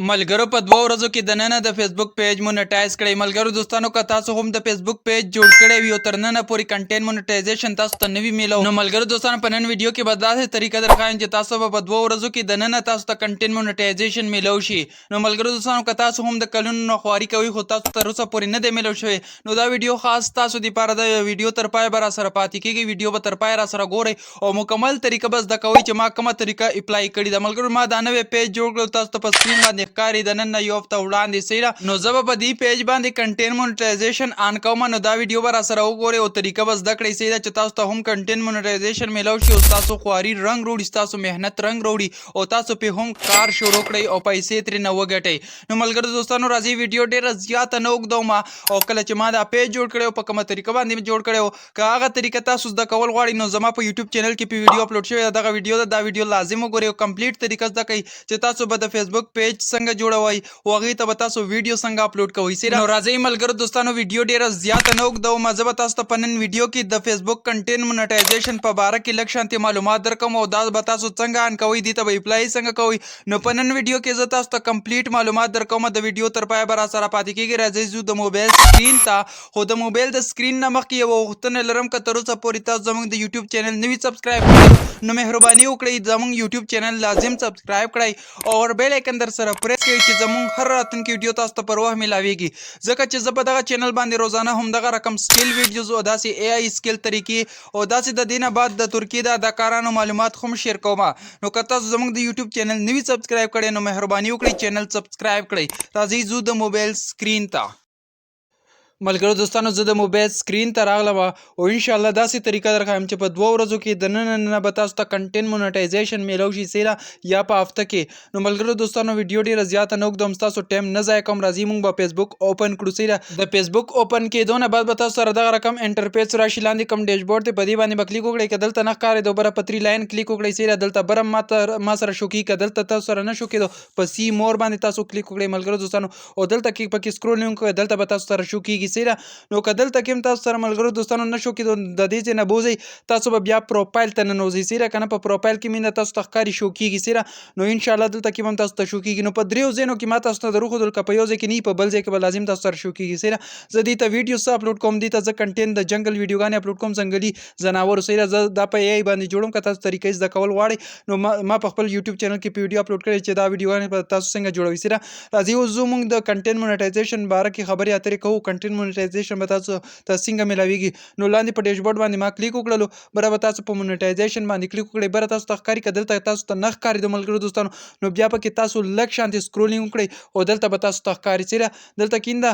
ملګرو په دوو ورځو کې دننه د فیسبوک پیج مونټایز کړئ. ملګرو دوستانو، که تاسو هم د فیسبوک پیج جوړ کړی وي او تر ننه پورې کنټینټ مونټایزیشن تاسو ته نه وي میلو، نو ملګرو دوستانو، په نن ویډیو کې به داسې طریقه درښایم چې تاسو به په دوو ورځو کې دننه تاسو ته کنټینټ مونټایزیشن میلو شي. نو ملګرو دوستانو، که تاسو هم د کلونو نه خواري کوئ خو تاسو تر اوسه پورې نه دی میلو شوی، نو دا ویډیو خاص تاسو دپاره ده. ویډیو تر پایه به راسره پاتې کیږي، ویډیو به تر پایه راسره ګورئ او مکمل طریقه به زده کوئ چې ما کومه طریقه اپلای کړې ده. ملګرو، ما دا نوی پیج جوړ کړو، تاسو ته په سکرین باندې ښکاري، د نن نه یو هفته وړاندې، صحیح ده. نو زه به په دې پیج باندې کنټینټ مونټایزیشن آن کوم، نو دا ویډیو به راسره وګورئ او طریقه به زده کړئ، صحیح ده، چې تاسو ته هم کنټینټ مونټایزیشن میلاو شي او ستاسو خواري رنګ روړي، ستاسو محنت رنګ روړي او تاسو په هم کار شروع کړئ او پیسې ترې نه وګټئ. نو ملګرو دوستانو، راځئ، ویډیو ډیره زیاته نه اوږدوم. او کله چې ما دا پیج جوړ کړی او په کومه طریقه باندې جوړ کړی، که هغه طریقه تاسو زده کول غواړئ، نو زما په یوټیوب چینل کې په ویډیو اپلوډ شوې ده. دغه ویډیو ده، دا ویډیو لازم وګورئ او کمپلیټ طریقه زده کړئ چې تاسو به د فیسبوک پیج څنګه جوړوئ او هغې ته به تاسو ویډیو څنګه اپلوډ کوئ. نو راځئ ملګرو دوستانو، ویډیو ډیره زیاته نه اوږدوم. زه به تاسو ته په نن ویډیو کې د فیسبوک کنټینټ مونټایزیشن په باره کې لږ شانتې معلومات درکوم او دا به تاسو څنګه آن کوئ، دې ته به اپلای څنګه کوئ. نو په نن ویډیو کې زه تاسو ته کمپلیټ معلومات درکوم. د ویډیو تر پایه به راسره پاتې کیږي. راځئ ځو د موبایل سکرین ته، خو د موبایل د سکرین نه مخکې یوه غوښتنه لرم. که تر اوسه پورې تاسو زموږ د یوټیوب چینل نه وي سبسکرایب کړی، نو مهرباني وکړئ، زموږ یوټیوب چینل لازم سبسکرایب کړئ او بیل ایکن در سره پریس کړئ چې زموږ هر راتلونکي ویډیو تاسو ته پر وخت ملاویږي، ځکه چې زه په دغه چینل باندې روزانه هم دغه رقم سکیل ویډیوز او داسې ای آی سکیل طریقې او داسې د دې نه بعد د ترکیې د اداکارانو معلومات هم شیر کوم. نو که تاسو زموږ د یوټیوب چینل نه وي سبسکرایب کړی، نو مهرباني وکړئ، چینل سبسکرایب کړئ. راځئ ځو د موبایل سکرین ته. ملګرو دوستانو، زه د موبایل سکرین ته راغلم او ان شاء الله داسې طریقه درښایم چې په دوو ورځو کې د نن نه به تاسو ته کنټینټ مونټایزیشن میلو شي سیره یا په هفته کې. نو ملګرو دوستانو، ویډیو ډیره زیاته نه اوږدوم، ستاسو ټایم نه ضایع کوم. راځي مونږ به فیسبوک اوپن کړو سیره. د فیسبوک اوپن کېدو نه بعد به تاسو سره دغه رقم انټرفیس راشي. لاندې کوم ډیشبورډ دی، په دې باندې به کلیک وکړئ. که دلته نه ښکارېدو، بره په تری لاین کلیک وکړئ سیره، دلته بره ما سره شو کیږي. که دلته تاسو سره نه شو کېدو، په سی مور باندې تاسو کلیک وکړئ ملګرو دوستانو او دلته کې پکې سکرولینګ کوئ، دلته به تاسو سره شو کیږي سیره. نو که دلته کې هم تاسو سره ملګرو دوستانو نه شو کېدو، د دې ځای نه بوځئ، تاسو به بیا پروفایل ته ننوځئ سیره که نه. په پروفایل کې مینه تاسو ته ښکاري، شو کیږي سیره. نو ان شاء الله دلته کې هم تاسو ته شو کیږي. نو په دریو ځایونو کې ما تاسو ته دروښودل. که په یو ځای کې نه، په بل ځای کې به لازم تاسو سره شو کیږي سیره. زه دې ته ویډیو څه اپلوډ کوم؟ دې ته زه کنټینټ د جنګل ویډیوګانې اپلوډ کوم، ځنګلي ځناورو سیره. زه دا په ای آی باندې جوړوم. که تاسو طریقې زده کول غواړئ، نو ما په خپل یوټیوب چینل کې په ویډیو اپلوډ کړی چې دا ویډیوګانې په تاسو څنګه جوړوي سیره. راځي اوس زه موږ د کنټینټ مونټایزیشن باره کې خبرې اترې کوو، کنټینټ مونټایزیشن به تاسو ته څنګه ملاویږي. نو لاندې په ډیشبورډ باندې ما کلیک وکړلو، بره به تاسو په مونټایزیشن باندې کلیک وکړئ. بره تاسو ته ښکاري. که دلته تاسو ته نه ښکاري د ملګرو دوستانو، نو بیا پکې تاسو لږ شانتې سکرولینګ وکړئ او دلته به تاسو ته ښکاري سیره. دلته کینده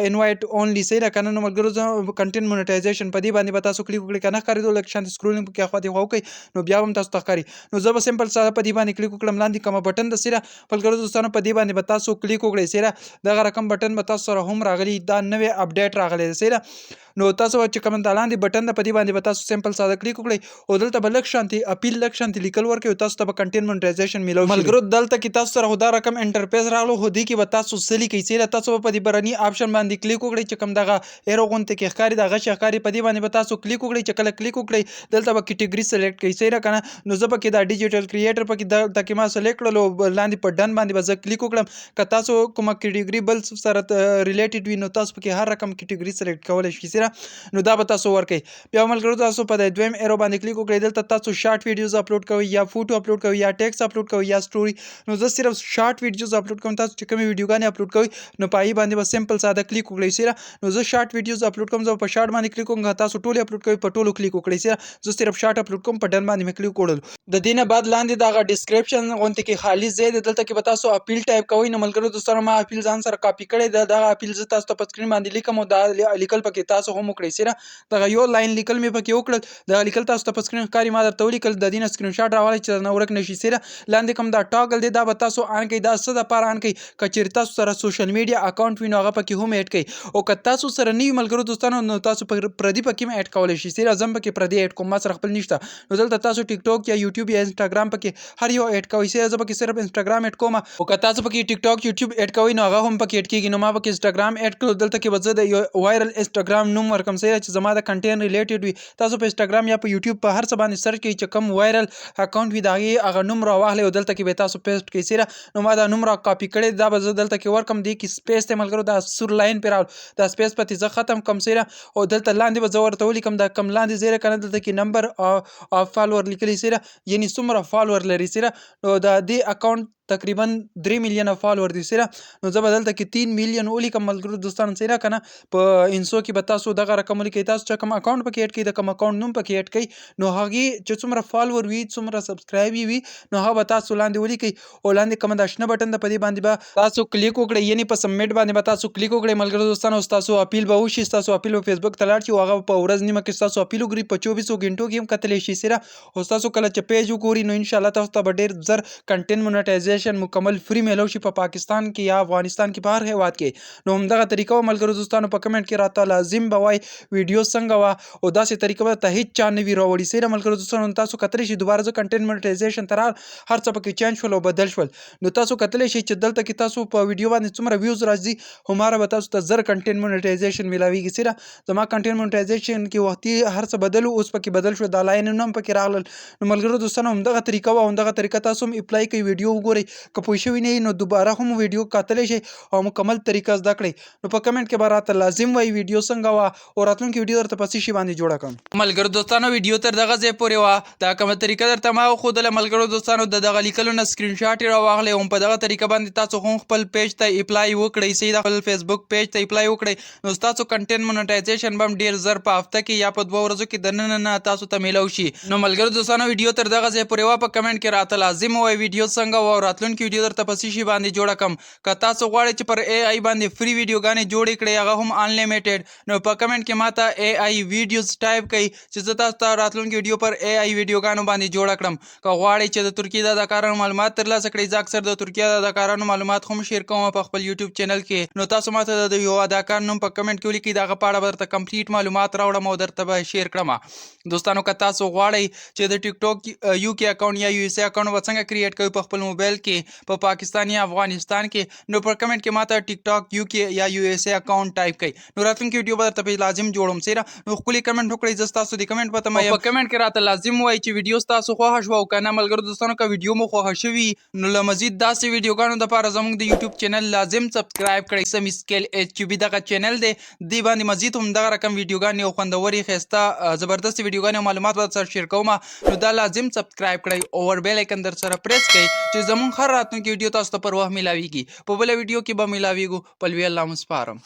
انوایټ اونلی صحیح ده کنه؟ نو ملګرو، کنټینټ مونټایزیشن، په دې باندې به تاسو کلیک وکړئ. کنه ښکارېدو، لږ شانتې سکرولینګ پکې اخوا دې خوا وکړئ، نو بیا هم تاسو ته ښکاري. نو زه به سمپل ساده په دې باندې کلیک وکړم. لاندې کومه بټن د سیره ملګرو دوستانو، په دې باندې به تاسو کلیک وکړئ سیره. دغه رقم بټن به تاسو سره هم راغلی، دا نوې اپډیټ راغلی دی سیره. نو تاسو چې کوم دا لاندې بټن ده، په دې باندې به تاسو سمپل ساده کلیک وکړئ او دلته به لږ شانتي اپیل، لږ شانتي لیکل ورکړئ او تاسو ته به کنټینټ مونټایزیشن میلاو شي. ملګرو، دلته کې تاسو سره خو دا رقم انټرفیس راغلو، خو دې کې به تاسو څه لیکئ سیره؟ تاسو به په دې برني آپشن باندې کلیک وکړئ چې کوم دغه ایرو غونته کې ښکاري، دا غشی ښکاري، په دې باندې به تاسو کلیک وکړئ. چې کله کلیک وکړئ، دلته به کیټیګري سلیکټ کړئ سیره کنه؟ نو زه پکې دا ډیجیټل کریټر پکې دلته کې ما سلیکټ کړلو، لاندې په ډن باندې به زه کلیک وکړم. که تاسو کومه کیټیګري بل سره ریلیټډ وي، نو تاسو پکې هر رقم کیټیګري سلیکټ کولی شئ سیره. نو دا به تاسو ورکړئ. بیا ملګرو، تاسو په د دویم ایرو باندې کلیک وکړئ. دلته تاسو شارټ ویډیوز اپلوډ کوئ یا فوټو اپلوډ کوئ یا ټیکس اپلوډ کوئ یا سټوري. نو زه صرف شارټ ویډیوز اپلوډ کوم. تاسو چې کومې ویډیوګانې اپلوډ کوئ، نو په هغې باندې به سمپل ساده کلیک وکړئ سیره. نو زه شارټ ویډیوز اپلوډ کوم، زه په شارټ باندې کلیک کوم. تاسو ټولې اپلوډ کوئ، په ټولو کلیک وکړئ سیره. زه صرف شارټ اپلوډ کوم، په ډن باندې مې کلیک وکړل. د دې نه بعد لاندې دغه ډیسکریپشن غونته کې خالی ځای دی، دلته کې به تاسو اپیل ټایپ کوئ. نو ملګرو دوستانو، ما اپیل ځان سره کاپي کړی ده. دغه اپیل زه تاسو ته په سکرین باندې لیکم او دا لیکل پکې تاسو هم وکړئ سیره. دغه یو لاین لیکل مې پکې وکړل، دغه لیکل تاسو ته په سکرین ښکاري، ما درته ولیکل. د دې نه سکرین شاټ راوالی چې نه ورک نشي سیره. لاندې کوم دا ټاګل دی، دا به تاسو آن کړئ. دا څه د پاره آن کړئ؟ که چیرې تاسو سره سوشل میډیا اکاونټ وي، نو هغه پکې هم اډ کړئ، او که تاسو سره نه وي ملګرو دوستانو، نو تاسو پردي پکې هم اډ کولی شئ سیره. زه هم پکې پردي اډ کوم، ما سره خپل نشته. نو دلته تاسو ټیک ټاک یا یوټیوب یا انسټاګرام پکې هر یو اډ کوئ سیره. زه پکې صرف انسټاګرام اډ کوم، او که تاسو پکې ټیک ټاک، یوټیوب اډ کوئ، نو هغه هم پکې اډ کیږي. نو ما پکې انسټاګرام اډ کړو. دلته کې به زه د یو وایرل انسټاګرام نوم نوم ورکم، صحیح ده، چې زما د کنټینټ ریلیټډ وي. تاسو په انسټاګرام یا په یوټیوب په هر څه باندې سرچ کړئ چې کوم وایرل اکاونټ وي، د هغې هغه نوم راواخلئ او دلته کې به تاسو پیسټ کړئ، صحیح ده. نو ما دا نوم را کاپي کړی، دا به زه دلته کې ورکم. دې کې سپیس دی ملګرو، دا سور لاین پرې راغلو، دا سپیس پتې زه ختم کړم، صحیح ده. او دلته لاندې به زه ورته ولیکم، دا کوم لاندې ځای ده که نه، دلته کې نمبر او فالور لیکلی، صحیح ده، یعنی څومره فالور لري، صحیح ده. نو د دې اکاونټ تقریبا 3 میلیونه فالور دي، صحیح ده. نو زه به دلته کې 3 میلیون ولیکم ملګرو دوستانو، صحیح ده که نه؟ په انسو کې به تاسو دغه رقم ولیکئ. تاسو چې کوم اکاونټ پکې اډ کړئ، د کوم اکاونټ نوم پکې اډ کړئ، نو هغې چې څومره فالور وي، څومره سبسکرایب وي، نو هغه به تاسو لاندې ولیکئ. او لاندې کوم دا شنه بټن ده، په دې باندې به تاسو کلیک وکړئ، یعنی په سبمیټ باندې به تاسو کلیک وکړئ ملګرو دوستانو. تاسو اپیل به وشي، تاسو اپیل به فیسبوک ته لاړ شي او هغه په ورځ نیمه کې تاسو اپیل وګوري، په 24 غنټو کې هم کتلی شي، صحیح ده. او تاسو کله چې پیج وګوري، نو ان شاء الله تاسو ته به ډیر زر کنټینټ مونټایزیشن مکمل فری میلو شي، په پاکستان کې یا افغانستان کې، په هر هیواد کې. نو همدغه طریقه و ملګرو دوستانو. په کمنټ کې راته لازم به وای ویډیو څنګه وه، او داسې طریقه به ته هیڅ چا نه وي راوړي، صحیح ده ملګرو دوستانو. تاسو کتلی شئ، دوباره زه کنټینټ مونټایزیشن ته راغلم، هر څه پکې چینج شول او بدل شول. نو تاسو کتلی شئ چې دلته کې تاسو په ویډیو باندې څومره ویوز راځي، هماره به تاسو ته زر کنټینټ مونټایزیشن ملاویږي، صحیح ده. زما کنټینټ مونټایزیشن کې وختي هر څه بدل، اوس پکې بدل شو، دا لاینونه هم پکې راغلل. نو ملګرو دوستانو، همدغه طریقه وه، همدغه طریقه تاسو هم اپلای کړئ. ویډیو وګورئ، که پوه شوي نه نو دوباره هم ویډیو کتلی شئ او مکمل طریقه زده کړئ. نو په کمنټ کې به راته لازم وایي ویډیو څنګه وه او راتلونکې ویډیو درته په څه شي باندې جوړه کړم. ملګرو دوستانو، ویډیو تر دغه ځای پورې وه. دا کومه طریقه درته ما وښودله ملګرو دوستانو، د دغه لیکلو نه سکرین شاټ یې راواخلئ او په دغه طریقه باندې تاسو هم خپل پیج ته اپلای وکړئ، صحیح ده، خپل فیسبوک پیج ته اپلای وکړئ. نو ستاسو کنټینټ مونټایزیشن به هم ډیر زر په هفته کې یا په 2 ورځو کې دننه نه تاسو ته میلاو شي. نو ملګرو دوستانو، ویډیو تر دغه ځای پورې وه. په کمنټ کې راته لازم ووایئ ویډیو څنګه وه او راتلونکې ویډیو درته په څه شي باندې جوړه کړم. که تاسو غواړئ چې پر ای آی باندې فری ویډیوګانې جوړې کړئ، هغه هم انلیمیټډ، نو په کمنټ کې ماته ای آی ویډیوز ټایپ کړئ چې زه تاسو ته راتلونکې ویډیو پر ای آی ویډیوګانو باندې جوړه کړم. که غواړئ چې د ترکیې د اداکارانو معلومات ترلاسه کړئ، زه اکثر د ترکیې د اداکارانو معلومات هم شیر کوم په خپل یوټیوب چینل کې، نو تاسو ماته د یو اداکار نوم په کمنټ کې ولیکئ، د هغه په اړه به درته کمپلیټ معلومات راوړم او درته به شیر کړم. دوستانو، که تاسو غواړئ چې د ټیک ټاک یو کې اکاونټ یا یو اس ای اکاونټ به څنګه کریټ کوئ په خپل موبایل کې، په پاکستان یا افغانستان کې، نو په کمنټ کې ماته ټیک ټاک یو کې یا یو اس ای اکاونټ ټایپ کړئ، نو راتلونکې ویډیو به درته په لازم جوړوم، صحیح ده. نو ښکلي کمنټ وکړئ، زه ستاسو د کمنټ په تمه یم. په کمنټ کې راته لازم ووایئ چې ویډیو ستاسو خوښه شوه او که نه. ملګرو دوستانو، که ویډیو مو خوښه شوي، نو له مزید داسې ویډیوګانو دپاره زموږ د یوټیوب چینل لازم سبسکرایب کړئ. سمي سکیل ایچ کیو بي دغه چینل دی، دې باندې مزید هم دغه رقم ویډیوګانې او خوندورې ښایسته زبردستې ویډیوګانې او معلومات به سره شیر کوم. نو دا لازم سبسکرایب کړئ او ور بیل ایکن در سره پریس کړئ چې زموږ هر راتلونکې ویډیو تاسو ته پر وخت میلاویږي. په بله ویډیو کې به میلاویږو، په لوی الله مو سپارم.